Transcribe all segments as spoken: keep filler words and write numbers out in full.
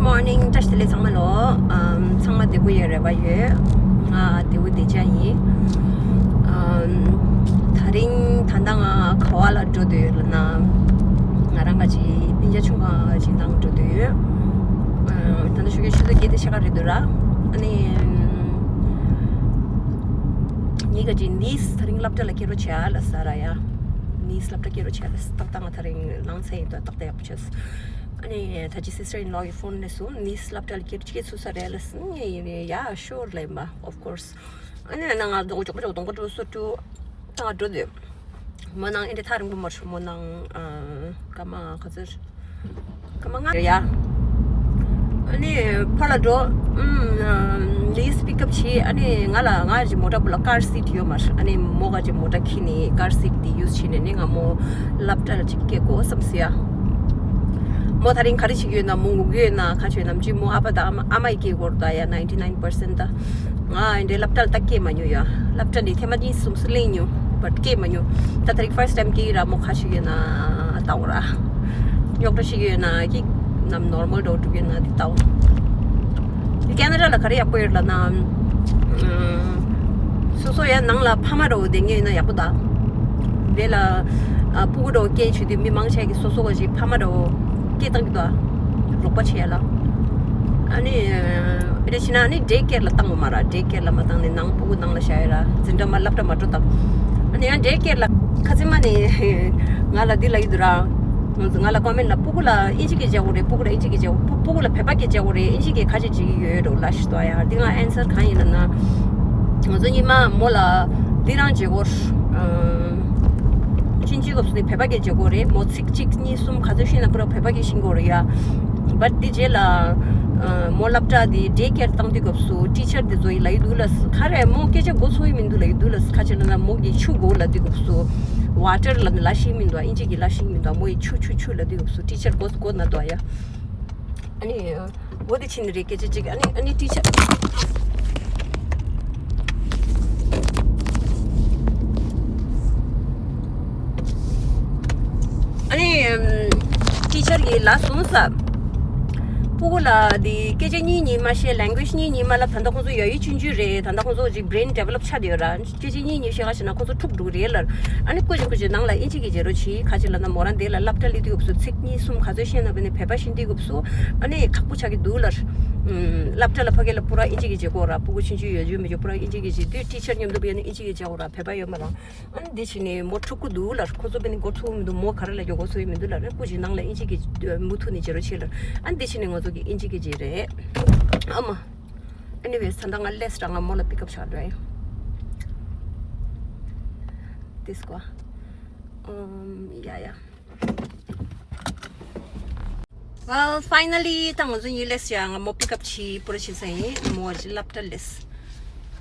Morning. བཀྲ་ཤིས་བདེ་ལེགས་ཚང་མ་ལོ། ཨམ། ཚང་མ་བདེ་པོ་ཡོད་རེད་པ། ཡོད། ང་བདེ་པོ་བདེ་འཇགས་ཡིན། ཨམ། ད་རིང་ད་ལྟ་ང་ག་བ་ལ་འགྲོ་འདོད་ཡོད་ལབ་ན། ང་རང་ག་ཅིག་སྤུན་ཀྱག་ཆུང་ཁ་ཅིག་ནང་འགྲོ་འདོད་ཡོད། ཨ། ད་ལྟ་ཞོགས་ཀས་ཆུ་ཚོད་བརྒྱད་དང་ཕྱེད་ཀ་རེད་འདུག་ར། ཨ་ནི། ངས་ག་ཅིག་ནིས་ད་རིང་སློབ་གྲྭ་ལ་སྐྱེལ་རོགས་བྱེད་ལབ་ས་ར་ཡ། ནིས་སློབ་གྲྭ་སྐྱེལ་རོགས་བྱེད་ལབ་ས། ཏག་ཏག་ང་ད་རིང་ལངས་ཚར་ཡིན། ཏག་ཏག་ཡག་པོ་བྱས། ཨ་ནི་ད་ཅི་སི་སི་ཊར་ཨིན་ལོ་གི་ཕོན་སླེབས་སོང་། ནིས་སློབ་གྲྭ་ལ་སྐྱེལ་སྐྱེལ་ཚུགས་ས་རེད་ལབ་སོང་། ངས་ཡིན་ཡ་ཤོར་ལབ་ཡིན་པ། Of course. ཨ་ནི་ན་ང་རྡོག་ཅོག་པོ་ཅོག་གདོང་པ་ཅོག་སོ་ཀྲུ་ད་ང་འགྲོ་འདོད། མོ་ནང་ཨེ་འདྲ་ཐག་རིང་པོ་མ་རེད། མོ་ནང་ཨ་སྐར་མ་ག་ཚོད། སྐར་མ་ལྔ་རེད་ཡ། ཨ་ནི་ཕར་ལ་འགྲོ། ཨམ། ནིས་པིག་ཨབ་བྱས། ཨ་ནི་ང་ལ་ང་ཅིག་མོ་ཊ་པོ་ལ་ཀར་སིཊ་ཡོད་མ་རེད། ཨ་ནི་མོ་ག་ཅིག་མོ་ཊ་ཁྱེར་ནས་ཀར་སིཊ་དེ་ཡུས་བྱས་ནས་ནི་ང་མོ་སློབ་གྲྭ་ལ་ཅིག་སྐྱེལ་དགོས་བསམ་སོང་ཡ། མོ་ད་རིང་ག་རེ་བྱེད་ཀྱི་ཡོད་ན། མོ་ངུ་གི་ཡོད་ན་ག་ཅིག་ཡོད་ན། མ་གཞི་མོ་ཨ་ཕ་དང་ཨ་མ་ཨ་མ་ཡིས་སྐྱེལ་དགོས་རེད་ད་ཡ། ninety nine percent ད། ང་ཨེ་འདྲའི་སློབ་གྲྭ་ལ་ད་སྐྱེལ་མ་མྱོང་ཡ། སློབ་གྲྭ་འདི་ཐེངས་མ་གཉིས་གསུམ་སུ་གླེང་མྱོང་། བཊ་སྐྱེལ་མ་མྱོང་། ད་ད་རིང་ཕར་སི་ཊའིམ་སྐྱེལ་གྱི་ར། མོ་ག་ཅིག་ཡོད་ན་ལྟ་བ་ར། རྙོག་དྲ་ཞིག་ཡོད་ན་ཀི་ནམ་ནོར་མལ་འགྲོ་འགྲོ་གི་ཡོད་ན་དེ་ལྟ་བ། དེ་ཁེ་ན་ཌ་ལ་ག་རེ་ཡག་པོ་ཡོད་ལབ་ན། སོ་སོ་ཡ་ནང་ལ་ཕ་མ་འདྲ་བོ་བསྡད་མཁན་ཡོད་ན་ཡག་པོ་ད། དེ་ལ་ཨ་སྤུ་གུ་འདྲ་བོ་སྐྱེལ་བྱེད་དུས་མི་མང་ཆེ་གིས་སོ་སོ་ག་ཅིག་ཕ་མ་འདྲ་བོ་སྐྱེལ་བཏང་གི་འདུག་ཨ། རོགས་པ་བྱེད་ཡ་ལ། ཨ་ནི་ཨེ་འདྲ་བྱས་ན་ཨ་ནི་ཌེ་ཀེར་ལ་བཏང་བ་མ་ར། ཌེ་ཀེར་ལ་མ་བཏང་ནས་ནང་སྤུ་གུ་ནང་ལ་བཞག་ཡ་ར། འཛིན་གྲྭ་མ་སློབ་གྲྭ་མ་འགྲོ་བཏང་། ཨ་ནི་ཡང་ཌེ་ཀེར་ལ་ཁ་ཚིག་མ་ནི་ང་ལ་འདི་ལབ་ཀྱི་འདུག་ར། ང་ལ་ཀོ་མེན་ལ་སྤུ་གུ་ལ་ཨིན་ཇི་གི་བྱེད་དགོས་རེད། སྤུ་གུ་ལ་ཨིན་ཇི་གི་བྱེད་དགོས། སྤུ་སྤུ་གུ་ལ་བོད་པ་གི་བྱེད་དགོས་རེད། ཨིན་ཇི་གི་ག་ཅིག་བྱེད་ཀྱི་ཡོད་འགྲོ་ལབ་ཞིག་འདུག་ཡ། འདི་ང་ཨན་སར་གང་ཡིན་ལབ་ན། ང་ཚོ་ཉི་མ་མོ་ལ་འདི་རང་བྱེད་དགོས། ཨ། ཕྱིན་ཅི་སྐབས་སུ་ནི་བོད་པ་གི་བྱེད་དགོས་རེད། མོ་ཚིག་གཅིག་གཉིས་གསུམ་ག་ཚོད་ཤེས་ན་པུ་ར་བོད་པ་གི་ཤེས་དགོས་རེད་ཡ། བཊ་འདི་རྗེས་ལ་ཨ་མོ་སློབ་གྲྭ་འདི་ཌེ་ཀེར་བཏང་དུས་སྐབས་སུ་ཊི་ཆར་འདི་ཚོ་ཡིས་ལབ་ཀྱི་འདུག་ལ། ག་རེ་མོ་སྐད་ཆ་གོ་ཚོད་ཀྱི་མི་འདུག་ལབ་ཀྱི་འདུག་ལ། ག་ཅི་ལབ་ན་མོ་གིས་ཆུ་དགོས་ལབ་དུས་སྐབས་སུ་ཝ་ཊར་ལབ་ནི་ལབ་ཤེས་ཀྱི་མི་འདུག་ཨིན་ཇི་གིས་ལབ་ཤེས་ཀྱི་མི་འདུག་མོ་ཡིས་ཆུ་ཆུ་ཆུ་ལབ་དུས་སྐབས་སུ་ཊི་ཆར་གོ་གོ་ན་འདུག་ཡ། ཨ་ནི། འོ་དེ་ཕྱིན་ནི་རེད། སྐད་ཆ་གཅིག་ཨ་ནི་ཨ་ནི་ཊི་ཆར། ཨ་ནི་ཨམ། ཊི་ཆར་གྱིས་ལབ་སོང་ས། སྤུ་གུ་ལ་དེ་སྐད་ཆ་གཉིས་གཉིས་མ་བཤད། ལེང་གུ་ཨེཇ་གཉིས་གཉིས་མ་ལབ། ད་ལྟ་ཁོང་ཚོ་ཡ་ཡི་ཆུང་ཆུང་རེད། ད་ལྟ་ཁོང་ཚོ་ཅིག་བྷི་རེན་ཌི་ཝེ་ལོབ་ཆགས་བསྡད་ཡོད་ར། སྐད་ཆ་གཉིས་གཉིས་བཤད་ག་ཞེ་ན་ཁོ་ཚོ་འཁྲུག་འགྲོ་གི་རེད་ལབ། ཨ་ནི་སྐུ་མཁྱེན་སྐུ་མཁྱེན་ནང་ལ་ཨིན་ཇི་གི་བརྗེ་རོགས་བྱེད། ག་ཅི་ལབ་ན་མོ་རང་དེ་ལ་སློབ་གྲྭ་སླེབས་དུས་སྐབས་སུ་ཚིག་གཉིས་གསུམ་ག་ཚོད་ཤེས་ན་བས་ནི་བོད་པ་ཤེས་དུས་སྐབས་སུ་ཨ་ནི་ཁག་པོ་ཆགས་ཀྱི་འདུག་ལབ། ཨམ། སློབ་གྲྭ་ལ་ཕ་གི་ལ་པུ་ར་ཨིན་ཇི་གི་བརྗེ་དགོས་ར། སྤུ་གུ་ཆུང་ཆུང་ཡོད་ཡོད་མེད་ཡོད་པུ་ར་ཨིན་ཇི་གི་བརྗེ་དུས་ཊི་ཆར་མཉམ་དུ་བས་ནི་ཨིན་ཇི་གི་བརྗེ་དགོས་ར། བོད་པ་ཡོད་མ་རང་། ཨ་ནི་དེ་བྱས་ནས་མོ་འཁྲུག་གི་འདུག་ལབ། ཁོ་ཚོ་བས་ནི་མགོ་ཚོས་མི་འདུག་མོ་ག་རེ་ལབ་རྒྱུ་མགོ་ཚོས་མི་འདུག་ལབ་རེད། སྐུ་མཁྱེན་ནང་ལ་ཨིན་ཇི་གི་མུ་མཐུད་ནས་བརྗེ་རོགས་བྱེད་ལབ། ཨ་ནི་དེ་བྱས་ནས་ང་ཚོ་གི་ཨིན་ཇི་གི་བརྗེ་རེད། ཨ་མ། Anyways, ད་ལྟ་ང་ལེས་ར་ང་མོ་ལ་པིག་ཨབ་བྱ་འགྲོ་ཡིན། This go. Um, yeah, yeah. Well, finally, ད་ང་ཚོ་གཉིས་ལེས་ཡ། ང་མོ་པིག་ཨབ་བྱས་པུ་ར་བྱས་ཚར་ཡིན། མོ་ཨ་ཅིག་སློབ་གྲྭ་ལེས།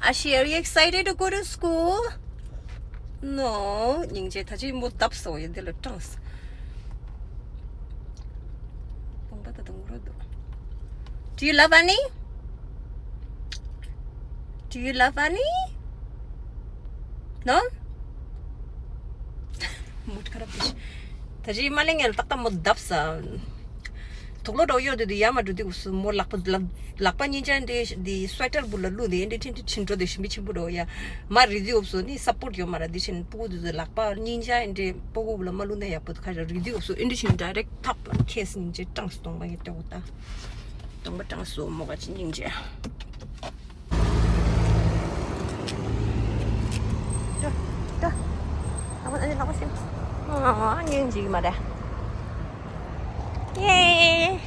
Ashi, are you excited to go to school? No. སྙིང་རྗེ། ད་ཅི་མོ་བརྡབ་སོང་ཡ། འདི་ལ་སྐྲངས། སྟོང་པ་ད་དུང་རོ་འདུག Do you love Annie? Do you love Annie? No? མུ་ཁ་ར་པུ་ཤི། ད་ཅི་མ་ལེ་ངལ་ཏག་ཏག་མོ་བརྡབ་ས། དུག་ལོག་འགྲོ་ཡོད་དུས་དུ་ཡ་མ་འགྲོ་དུས་སུ་མོ་ལག་པ་ལག་ལག་པ་སྙིང་རྗེ་འདི་འདི་སུ་ཝེ་ཊར་བུ་ལ་བླུགས་ནས་འདི་ཁྲིན་ཁྲིན་ཁྲིན་འགྲོ་དུས་ཞིམ་པོ་ཆེན་པོ་འགྲོ་ཡ། མ་རི་དུས་སུ་ནི་སཔོར་ཊི་ཡོད་མ་ར། འདི་ཕྱིན་སྤུ་གུ་དུ་ལག་པ་སྙིང་རྗེ་འདི་སྤུ་གུ་ལ་མ་བླུགས་ན་ཡག་པོ་ཁ་ཤ་རི་དུས་སུ་འདི་ཕྱིན་ཌའི་རེག་ཐོབ་ལ་ཁེས་སྙིང་རྗེ་སྐྲངས་སུ་གཏོང་པ་ཡི་ལྟོས་ད། གཏོང་པ་སྐྲངས་སུ་མོ་ག་ཅི་སྙིང་རྗེ། ཏོ། ཏོ། ཨ་ཁོ་ཨ་ནི་ལག་པ་ཤིམ། ཨ་སྙིང་རྗེ་མ་རེད། ཡེ།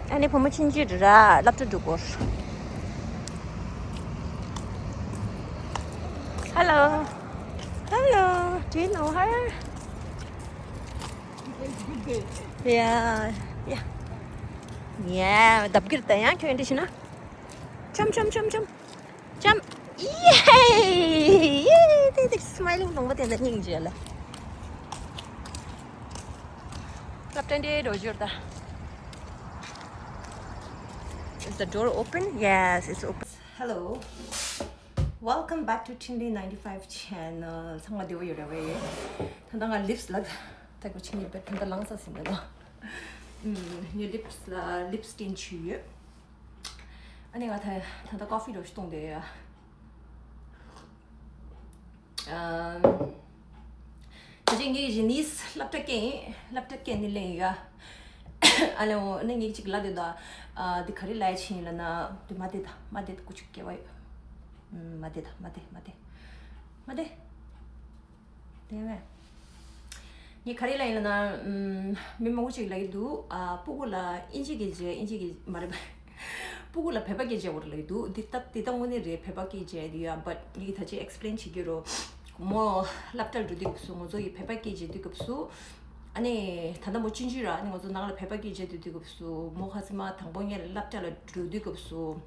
ཨ་ནི་བུ་མོ་ཆུང་ཆུང་རེད་ར། སློབ་གྲྭ་འགྲོ་གོ། Hello. Hello. Do you know her? Yeah, yeah. Yeah, ལྡབ་ཀྱི་རེད་ད། ཡང་ཁྱོད་འདི་བྱས་ན། ཆམ་ཆམ་ཆམ་ཆམ། ཆམ། ཡེ། ཡེ། དེ་དེ་སི་མའི་ལིང་གཏོང་པ་དེ་འདྲ་སྙིང་རྗེ་ལ། སློབ་གྲྭ་འདྲའི་འགྲོ་རྒྱུར་ད། Is the door open? Yes, it's open. Hello. Welcome back to Trinity ninety-five channel. ཚང་མ་བདེ་པོ་ཡོད་རེད་པས། ད་ལྟ་ང་ལིབ་སི་ལ། ད་གོ་ཆིན་ནི་བེད་ད་ལངས་ས་ཟིན་ད་ལོ། ངས་ལིབ་ལིབ་སི་ཊིན་བྱས་ཡོད། ཨ་ནི་ང་ད་ད་ད་ཀོ་ཕི་འདྲ་བོ་ཞིག་བཏུང་བསྡད་ཡོད། ཨ། ད་ཅི་ངས་ཇི་ནིས་སློབ་གྲྭ་སྐད་ཡིན། སློབ་གྲྭ་སྐད་ནི་ལེན་ཡོད། ཨ་ལེ་འོ་ནི་ངས་ཅིག་ལབ་དེ་ད། ཨ་དེ་ག་རེ་ལབ་ཡ་ཆིན་ལབ་ན། དེ་མ་དེ་ད་མ་དེ་ད་ཀུ་ཅིག་སྐྱེ་བ་ཡོད། མ་དེ་ད་མ་དེ་མ་དེ་མ་དེ། དེ་བས། ངས་ག་རེ་ལབ་ཡིན་ལབ་ན། ཨམ། མི་མང་པོ་ཅིག་ལབ་ཀྱི་འདུག་ཨ། སྤུ་གུ་ལ་ཨིན་ཇི་སྐད་བརྗེ། ཨིན་ཇི་སྐད་མ་རེད་པ། སྤུ་གུ་ལ་བོད་པ་སྐད་བརྗེ་དགོས་རེད་ལབ་ཀྱི་འདུག་འདི་ལྟ་འདི་ལྟ་དངོས་གནས་རེད། བོད་པ་སྐད་བརྗེ་འདི་ཡ། བཊ་ངས་ད་ཅི་ཨེག་སི་པི་ལེན་བྱེད་ཀྱི་རོ། མོ་སློབ་གྲྭར་འགྲོ་དུས་སྐབས་སུ་ང་ཚོ་ཡི་བོད་པ་སྐད་བརྗེ་དུས་སྐབས་སུ། ཨ་ནི་ད་ལྟ་མོ་ཆུང་ཆུང་ར། ཨ་ནི་ང་ཚོ་ནང་ལ་བོད་པ་སྐད་བརྗེ་དུས་དུས་སྐབས་སུ་མོ་ཁ་སང་མ་དང་པོ་ངས་སློབ་གྲྭ་ལ་འགྲོ་དུས་སྐབས་སུ།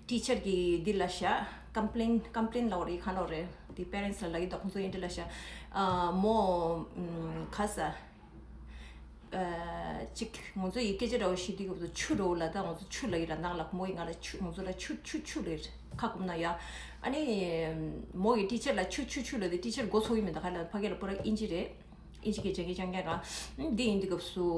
ཊི་ཆར་གྱིས་འདི་ལབ་ཤག་ཀམ་པི་ལེན་ཀམ་པི་ལེན་ལབ་དགོས་རེད། གང་ལབ་དགོས་རེད། འདི་པེ་རེན་སི་ལ་ལབ་ཀྱི་འདུག་ཁོང་ཚོ་ཡིན་འདི་ལབ་ཤག་ཨ། མོ་ཨམ། ག་ས། ཨ། ཅིག་ང་ཚོ་ཡི་སྐད་ཆ་འདྲ་བོ་བཤད་དུས་སྐབས་སུ་ཆུ་འདྲ་བོ་ལ་ད་ང་ཚོ་ཆུ་ལབ་ཀྱི་ར། ནང་ལ་མོ་ཡིས་ང་ལ་ཆུ། ང་ཚོ་ལ་ཆུ་ཆུ་ཆུ་ལབ་ཀྱི་རེད། ཁ་སྐོམ་ན་ཡ། ཨ་ནི་མོ་ཡིས་ཊི་ཆར་ལ་ཆུ་ཆུ་ཆུ་ལབ་དུས་ཊི་ཆར་མགོ་ཚོས་ཀྱི་མི་འདུག་ག་ལབ་ཕ་གི་ལ་པུ་ར་ཨིན་ཇི་རེད། ཨིན་ཇི་སྐད་སྦྱང་གི་སྦྱང་གི་ར། འདི་ཡིན་དུས་སྐབས་སུ།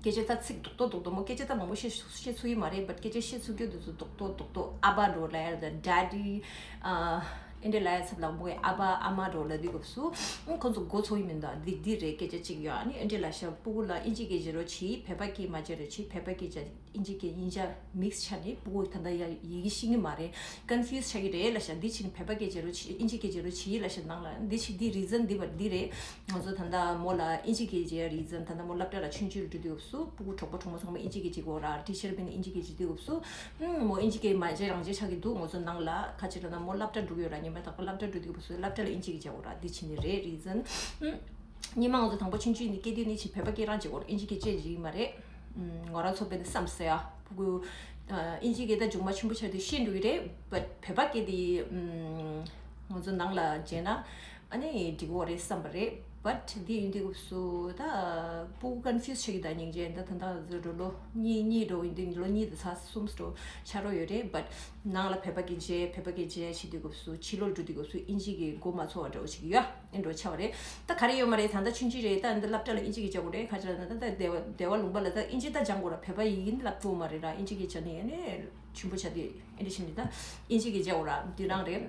སྐད་ཆ་ད་ཚིག་རྡོག་རྡོག་རྡོག་རྡོག་མོ་སྐད་ཆ་ད་མང་པོ་བཤད་བཤད་ཚུགས་ཀྱི་མ་རེད། བཊ་སྐད་ཆ་བཤད་ཚུགས་རྒྱུ་དེ་ཚོ་རྡོག་རྡོག་རྡོག་རྡོག་ཨ་ཕ་འདྲ་བོ་ལབ་ཡ་དང་ཌེ་ཌི། ཨ། ཨེ་འདྲ་ལབ་ཡ་ཚབ་ལ་མོ་ཨ་ཕ་ཨ་མ་འདྲ་བོ་ལབ་དུས་སྐབས་སུ། ཁོ་ཚོ་མགོ་ཚོས་ཀྱི་མི་འདུག་འདི་འདི་རེད་སྐད་ཆ་གཅིག་ཡོད། ཨ་ནི་ཨེ་འདྲ་ལབ་ཤག་སྤུ་གུ་ལ་ཨིན་ཇི་སྐད་བརྗེ་རོགས་བྱེད། བོད་པ་སྐད་མ་བརྗེ་རོགས་བྱེད། བོད་པ་སྐད་བརྗེ། ཨིན་ཇི་སྐད་དབྱིན་ཇི་མིག་སི་ཆགས་ནས་སྤུ་གུ་ད་ལྟ་ཡ་ཡི་གེ་ཤེས་ཀྱི་མ་རེད། ཀོན་ཕིའུ་སི་ཆགས་ཀྱི་རེད་ལབ་ཤག་འདི་ཕྱིན་བོད་པ་སྐད་བརྗེ་རོགས་བྱེད། ཨིན་ཇི་སྐད་བརྗེ་རོགས་བྱེད་ལབ་ཤག་ནང་ལ་འདི་ཕྱིན་འདི་རི་ཛན་འདི་བ་འདི་རེད། ང་ཚོ་ད་ལྟ་མོ་ལ་ཨིན་ཇི་སྐད་བརྗེ་རི་ཛན། ད་ལྟ་མོ་སློབ་གྲྭ་ལ་ཆུང་ཆུང་འགྲོ་དུས་སྐབས་སུ་སྤུ་གུ་གྲོགས་པོ་གྲོགས་མོ་ཚང་མ་ཨིན་ཇི་སྐད་བརྗེ་དགོས་ར། ཊི་ཆར་བས་ནི་ཨིན་ཇི་སྐད་བརྗེ་དུས་སྐབས་སུ། ཨུམ། མོ་ཨིན་ཇི་སྐད་མ་བརྗེ་རང་བརྗེ་ཆགས་ཀྱི་འདུག་ང་ཚོ་ནང་ལ་ཁ་ཅིག་ལ་ན་མོ་སློབ་གྲྭ་འགྲོ་གི་ཡོད་ར། ཉི་མ་རྟག་པར་སློབ་གྲྭ་འགྲོ་དུས་སྐབས་སུ་སློབ་གྲྭ་ལ་ཨིན་ཇི་སྐད་བརྗེ་དགོས་ར། འདི་ཕྱིན་ནི་རེད་རི་ཛན། ཨུམ། སྔོན་མ་ང་ཚོ་དང་པོ་ཆུང་ཆུང་ནས་སྐད་དུས་ནི་ཕྱིན་བོད་པ་སྐད་རང་བརྗེ་དགོས་རེད། ཨིན་ཇི་སྐད་བརྗེ་བརྗེ་གི་མ་རེད། ཨུམ། ང་རང་ཚོ་དཔེ་ནི་བསམ་སྲིད་ཡ། སྤུ་གུ། ཨ། ཨིན་ཇི་སྐད་ད་མཇུག་མ་ཆེན་པོ་ཆགས་དུས་ཤེས་འགྲོ་གི་རེད། བཊ་བོད་པ་སྐད་དེ། ཨུམ། ང་ཚོ་ནང་ལ་བརྗེ་ན་ཨ་ནི་འགྲིག་གི་རེད་བསམ་པ་རེད། བཊ་འདི་ཡིན་དུས་སྐབས་སུ་ད་སྤུ་གུ་ཀོན་ཕིའུ་སི་ཆགས་ཀྱི་ད་སྙིང་རྗེ། ད་ད་ད་འདི་འགྲོ་ལོ་གཉིས་གཉིས་འགྲོ་ཡིན་དུས་ལོ་གཉིས་དང་ཚ་གསུམ་འགྲོ་ཆགས་རོགས་ཡོད་རེད། བཊ་ནང་ལ་བོད་པ་སྐད་བརྗེ་བོད་པ་སྐད་བརྗེ་བྱེད་དུས་སྐབས་སུ་ཕྱི་ལོགས་འགྲོ་དུས་སྐབས་སུ་ཨིན་ཇི་སྐད་མགོ་མ་ཚོས་པ་འདྲ་བོ་ཞིག་ཡོད། ཨེ་འགྲོ་ཆགས་པ་རེད། ད་ག་རེ་ཡོད་མ་རེད། ད་ལྟ་ཆུང་ཆུང་རེད། ད་འདི་སློབ་གྲྭ་ལ་ཨིན་ཇི་སྐད་བརྗེ་དགོས་རེད། ཁ་ཅིག་ལ་ད་ད་སྡེ་བ་སྡེ་བ་ལུང་པ་ལ་ད་ཨིན་ཇི་ད་སྦྱང་དགོས་ར། བོད་པ་ཡི་གེ་འདི་སློབ་དགོས་མ་རེད་ར། ཨིན་ཇི་སྐད་བརྗེ་ནས་ཨ་ནི་ཆེན་པོ་ཆགས་དུས་ཨེ་འདྲ་བྱས་ནས་ད་ཨིན་ཇི་སྐད་བརྗེ་དགོས་ར། འདི་རང་རེད།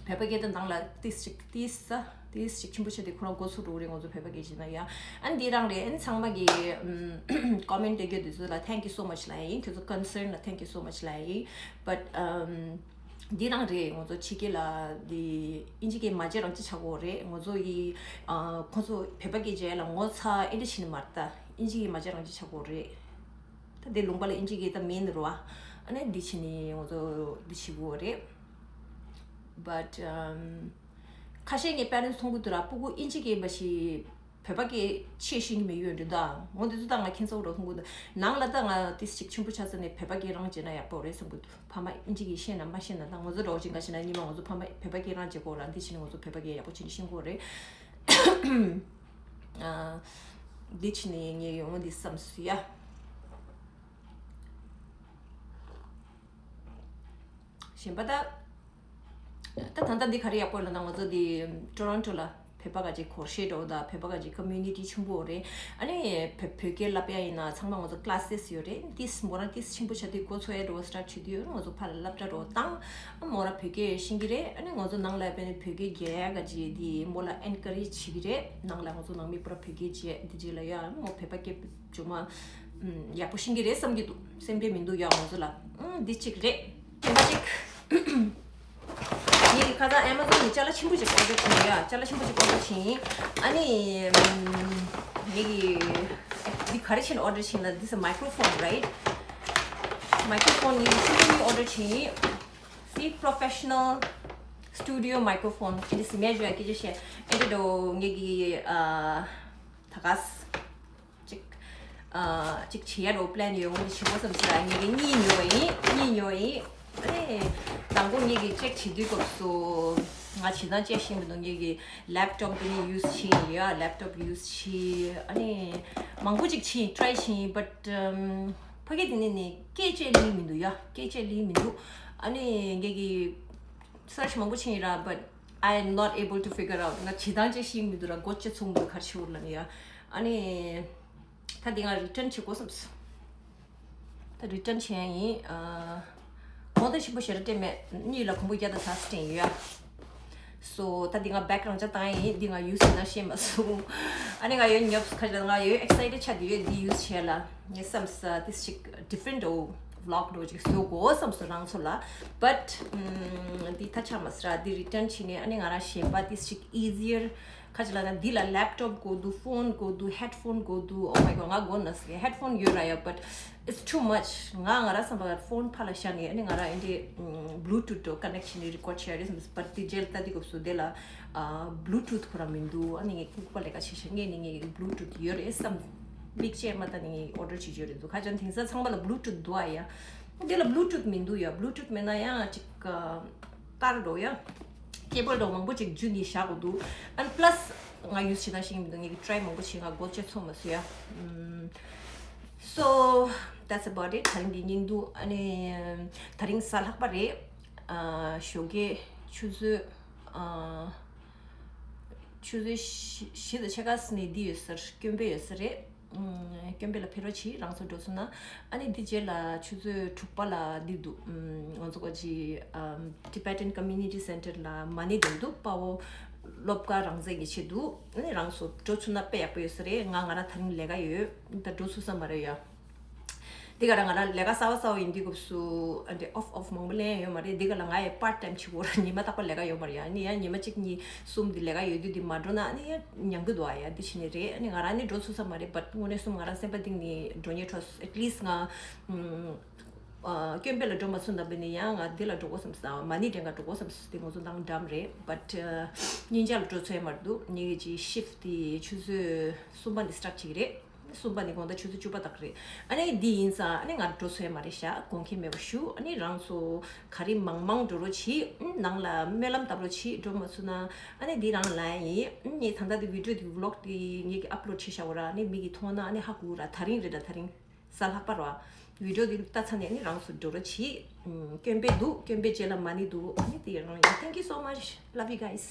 བོད་པ་སྐད་ད་ནང་ལ་ཏིས་ཅིག་ཏིས་ས་ཏིས་ཅིག་ཆེན་པོ་ཆགས་དུས་ཁོ་རང་མགོ་ཚོས་འགྲོ་གི་རེད། ང་ཚོ་བོད་པ་སྐད་བརྗེ་ན་ཡ། ཨ་ནི་འདི་རང་རེད། ཨ་ནི་ཚང་མ་གི་ཨམ། ཀོ་མེན་ཊི་སྤྲད་རྒྱུ་དེ་ཚོ་ལ་thank you so much ལབ་ཡིན། ཁྱོད་ཚོ་ཀོན་སརན་ལ་thank you so much ལབ་ཡིན། བཊ་ཨམ། འདི་རང་རེད། ང་ཚོ་ཕྱི་རྒྱལ་ལ་འདི་ཨིན་ཇི་སྐད་མ་བརྗེ་རང་བརྗེ་ཆགས་ཀྱི་ཡོད་རེད། ང་ཚོ་ཡི་ཨ། ཁོ་ཚོ་བོད་པ་སྐད་བརྗེ་ལ་ངོ་ཚ་ཨེ་འདྲ་བྱས་ནས་མ་རེད། ད་ཨིན་ཇི་སྐད་མ་བརྗེ་རང་བརྗེ་ཆགས་ཀྱི་ཡོད་རེད། ད་འདི་ལུང་པ་ལ་ཨིན་ཇི་སྐད་ད་མེད་ནི་རེད་བ། ཨ་ནི་འདི་བྱས་ནས་ང་ཚོ་འདི་བྱེད་ཀྱི་ཡོད་རེད། བཊ་ཨམ། ཁ་ཤས་ངའི་པེ་རེན་ཊི་མཐོང་གི་འདུག་ར། སྤུ་གུ་ཨིན་ཇི་སྐད་མ་ཤེས། བོད་པ་སྐད་ཆེས་ཤེས་ཀྱི་མེད་ཡོད་འདྲ་ད། འོ་འདི་ཚོ་ད་ང་ཁྱེད་ཚོ་རོ་མཐོང་གི་འདུག་ནང་ལ་ད་ང་ཏིས་ཅིག་ཆེན་པོ་ཆགས་ཚར་ནས་བོད་པ་སྐད་རང་བརྗེ་ན་ཡག་པོ་རེད་བསམ་གི་འདུག་ཕ་མ་ཨིན་ཇི་སྐད་ཤེས་ན་མ་ཤེས་ན། ད་ང་ཚོ་འདྲ་བོ་ཅིག་འགའ་ཤེས་ན་ཉི་མ་ང་ཚོ་ཕ་མ་བོད་པ་སྐད་རང་བརྗེ་དགོས་ར། འདི་བྱས་ནས་ང་ཚོ་བོད་པ་སྐད་ཡག་པོ་བྱས་ནས་ཤེས་དགོས་རེད། ཨ། འདི་བྱས་ནས་ངས་ཡོང་འདི་བསམ་སོང་ཡ། གཞན་པ་ད། ད་ད་ལྟ་འདི་ག་རེ་ཡག་པོ་ལབ་ན་ང་ཚོ་འདི་ཊོ་རོན་ཊོ་ལ་བོད་པ་ག་ཅིག་སྒོར་གཞས་འདྲ་བོ་དང་བོད་པ་ག་ཅིག་ཀོ་མིའུ་ནི་ཊི་ཆེན་པོ་རེད། ཨ་ནི་བོད་བོད་སྐད་བསླབ་ཡ་ཡིན་ན་ཚང་མ་ང་ཚོ་ཀླ་སེ་སི་ཡོད་རེད། ཏིས་མོ་རང་ཏིས་ཆེན་པོ་ཆགས་དུས་མགོ་ཚོས་ཡ་འདྲ་བོ་སི་ཊར་ཊི་བྱེད་དུས་ང་ཚོ་ཕར་ལ་སློབ་གྲྭ་འདྲ་བོ་བཏང་། ཨ་མོ་རང་བོད་སྐད་ཤེས་ཀྱི་རེད། ཨ་ནི་ང་ཚོ་ནང་ལ་བོད་སྐད་རྒྱག་ཡ་ག་ཅིག་འདི་མོ་ལ་ཨེན་ཀ་རེཇ་བྱེད་ཀྱི་རེད། ནང་ལ་ང་ཚོ་ནང་མི་པུ་ར་བོད་སྐད་བྱས་འདི་རྗེས་ལ་ཡ་མོ་བོད་པ་སྐད་ཅུང་མ་ཡག་པོ་ཤེས་ཀྱི་རེད་བསམ་གྱི་འདུག་སེམས་ཁྲལ་མི་འདུག་ཡ་ང་ཚོ་ལ། ཨང་འདི་གཅིག་རེད། དེ་འདྲ་གཅིག་ངས་ཁ་སང་ཨེ་མ་ཛོན་ནས་ཅ་ལག་ཆེན་པོ་ཅིག་ཨོ་ཌར་བྱས་ཡ། ཅ་ལག་ཆེན་པོ་ཅིག་ཨོ་ཌར་བྱས། ཨ་ནི་ངས་ཀྱི་འདི་ག་རེ་བྱས་ནས་ཨོ་ཌར་བྱས་ན། This is a microphone, right? མའི་ཀྲོ་ཕོན་ངས་ཆེན་པོ་གཉིས་ཨོ་ཌར་བྱས། See, professional studio microphone. འདི་སི་མེ་ཇོ་ཡ་སྐད་ཆ་བཤད་ཨེ་འདྲ་འགྲོ། ངས་ཀྱི་ཨ་ད་ག་ས་ཅིག་ཨ་ཅིག་བྱེད་ཡ་རོ་པི་ལན་ཡོད། འོ་འདི་བྱེད་དགོས་བསམ་ཟེར། ཨ་ངས་ཀྱི་གཉིས་ཉོས་ཡིན། གཉིས་ཉོས་ཡིན། ཨ་ནི་དང་པོ་ངས་ཀྱི་ཅེག་བྱེད་དུས་སྐབས་སུ་ང་བྱེད་སྟངས་བཅས་ཤེས་མི་འདུག་ངས་ཀྱི་ལེབ་ཊོབ་འདི་ནས་ཡུ་སི་བྱས་ཡ། ལེབ་ཊོབ་ཡུ་སི་བྱས། ཨ་ནི་མང་པོ་ཅིག་བྱས། ཊི་རའི་བྱས། བཊ་ཕ་གི་དེ་ནས་ནི་སྐད་ཆ་ལེན་མི་འདུག་ཡ། སྐད་ཆ་ལེན་མི་འདུག་ཨ་ནི་ངས་ཀྱི་སར་ཆི་མང་པོ་བྱས་ཡིན་ར། བཊ་ I am not able to figure out. ང་བྱེད་སྟངས་ཅིག་ཤེས་མི་འདུག་ར། མགོ་ཅིག་ཚོས་མི་འདུག་ག་རེ་བྱེད་དགོས་རེད་ལབ་ནས་ཡ། ཨ་ནི་ད་འདི་ང་return བྱེད་དགོས་བསམས་སོང་། ད་return བྱེད་ཡ་ཡིན། ཨ། གོང་ད་ཞིམ་པོ་ཞེ་དྲག་སྤྲད་མེད། གཉིས་ལ་གོང་བུ་བརྒྱ་དང་ཚ་སྤྲད་ཡོད་ཡ། So ད་འདི་ང་back རང་འཇགས་བཏང་ཡ་ཡིན། འདི་ང་use བྱེད་སྟངས་ཤེས་མ་སོང་། ཨ་ནི་ང་ཡོད་ཉོབ་ཁ་ཅིག་ང་ཡོད་excited ཆགས་བསྡད་ཡོད། འདི་use བྱེད་ཡ་ལ་ངས་བསམས་ས་this ཞིག་different འདྲ་པོ་vlog འདྲ་པོ་ཅིག་བཟོ་དགོས་བསམས་སོང་རང་ཚོ་ལ། But ཨམ། འདི་ད་ཆགས་མ་སོང་ར། འདི་return བྱས་ནས་ཨ་ནི་ང་རང་གཞན་པ་this ཞིག easier ཁ་ཅིག་ལ་ན་འདི་ལ་laptop དགོས་འདུག phone དགོས་འདུག headphone དགོས་འདུག Oh my god ང་དགོས་ན་ཟེར། headphone ཡོད་ར་ཡ། But it's too much. ང་ང་རང་བསམ་པ་phone ཕར་ལ་བཞག་ནས་ཨ་ནི་ང་རང་ཨེ་འདྲས་Bluetooth འདྲ་པོ་connect བྱས་ནས་record བྱས་རེད་བསམ། But འདི་རྗེས་ལ་ལྟ་དུས་སྐབས་སུ་དེ་ལ་Bluetooth ཁོ་རང་མི་འདུག་ཨ་ནི་ངས་ལྐུགས་པ་ལས་ཀ་བྱས་ཤག་ངས་ནི་ངའི་Bluetooth ཡོད་རེད་བསམ། མིག་ཅེར་མ་ལྟ་ནས་ངས་order བྱེད་རྒྱུ་རེད་འདུག་ཁ་ཅིག་དེང་སང་ཚང་མ་ལ་Bluetooth འདུག་ཨ་ཡ། དེ་ལ་Bluetooth མི་འདུག་ཡ། Bluetooth མེད་ན་ཡང་ཅིག་ཨ། ཀར་འགྲོ་ཡ། cable འགྲོ་མང་པོ་ཅིག་འཇུ་ནས་བཞག་དགོས་འདུག And plus ང་use བྱེད་སྟངས་ཤེས་ཀྱི་མི་འདུག་ངས་try མང་པོ་བྱས། ང་མགོ་ཅིག་ཚོས་མ་སོང་ཡ། ཨམ། So that's about it. ད་རིང་འདི་སྙིང་སྡུག་ཨ་ནི་ད་རིང་གཟའ་ལྷག་པ་རེད། ཨ། ཞོགས་ཀས་ཆུ་ཚོད་ཨ། ཆུ་ཚོད་བཞི་བཞི་དང་ཕྱེད་ཀ་ཙམ་ནས་འདི་ཡོད་ས་རེད། སྐྱོན་འབེབས་ཡོད་ས་རེད། ཨུམ། སྐྱོན་འབེབས་ལ་ཕེབས་རོགས་གྱིས་རང་ཚོ་འགྲོ་ཚུགས་ན། ཨ་ནི་འདི་རྗེས་ལ་ཆུ་ཚོད་དྲུག་པ་ལ་འདི་འདུག་ཨུམ། ང་ཚོ་ག་ཅི་ཨམ། Tibetan Community Center ལ་མ་ཎི་འདོན་འདུག་དཔའ་བོ་སློབ་གར་རང་བཙན་གྱི་ཆེད་དུ། ཨ་ནི་རང་ཚོ་འགྲོ་ཚུགས་ན་དཔེ་ཡག་པོ་ཡོད་ས་རེད། ང་ང་རང་ད་རིང་ལས་ཀ་ཡོད། ད་འགྲོ་ཚུགས་ས་མ་རེད་ཡ། འདི་ག་རང་ང་རང་ལས་ཀ་གསར་པ་གསར་པ་ཡིན་དུས་སྐབས་སུ་ཨ་འདྲ་off off མང་པོ་ལེན་ཡ་ཡོད་མ་རེད། འདི་ག་ལ་ང་ཡི་part time བྱེད་དགོས་ར། ཉི་མ་རྟག་པར་ལས་ཀ་ཡོད་མ་རེད་ཡ། ཨ་ནི་ཡང་ཉི་མ་གཅིག་གཉིས་གསུམ་འདི་ལས་ཀ་ཡོད་དུས་འདི་མ་འགྲོ་ན་ཨ་ནི་ཡང་ཉམས་ཀྱི་འདུག་ཨ་ཡ། འདི་བྱས་ནས་རེད། ཨ་ནི་ང་རང་ནི་འགྲོ་ཚུགས་ས་མ་རེད། But དངོས་གནས་གསུམ་ང་རང་སེམས་པ་གཏིང་ནས་འགྲོ་སྙིང་བྲོ། At least ང་ཨ་སྐྱོན་འབེབས་ལ་འགྲོ་མ་ཚུགས་ན་བས་ནི་ཡང་ང་འདི་ལ་འགྲོ་དགོས་བསམ་སོང་། མ་ཎི་འདོན་ག་འགྲོ་དགོས་བསམ་སོང་། འདི་ང་ཚོ་ནང་འགྲམ་རེད། But ཨ་སྙིང་རྗེ་ལ་འགྲོ་ཚུགས་ཡ་མ་རེད་འདུག་ངེད་ཀྱི་shift དེ་ཆུ་ཚོད་གསུམ་པ་ནས་start བྱེད་ཀྱི་རེད། གསུམ་པ་ནས་དགོང་དག་ཆུ་ཚོད་བཅུ་པ་དག་རེད། ཨ་ནི་འདི་ཡིན་ཙང་ཨ་ནི་ང་འགྲོ་ཚུགས་ཡ་མ་རེད་ཤག་དགོངས་འགལ་མེད་པ་ཞུ། ཨ་ནི་རང་ཚོ་ག་རེ་མང་མང་འགྲོ་རོགས་གྱིས། ཨ་ནང་ལ་སྨོན་ལམ་བཏབ་རོགས་གྱིས། འགྲོ་མ་ཚུགས་ན་ཨ་ནི་འདི་རང་ལ་ཡིན། ཨ་ནི་ད་ལྟ་འདི་video འདི་vlog འདི་ངེད་ཀྱི་upload བྱས་བཞག་པ་ར། ཨ་ནི་མི་གིས་མཐོང་ན་ཨ་ནི་ཧ་གོ་ར། ད་རིང་རེད་ད། ད་རིང་གཟའ་ལྷག་པ་ར། video འདི་ལྟ་ཚར་ནས་ཨ་ནི་རང་ཚོ་འགྲོ་རོགས་གྱིས། ཨ་སྐྱོན་འབེབས་འདུག་སྐྱོན་འབེབས་རྗེས་ལ་མ་ཎི་འདུག་ཨ་ནི་དེ་རང་ཡིན། Thank you so much. Love you guys.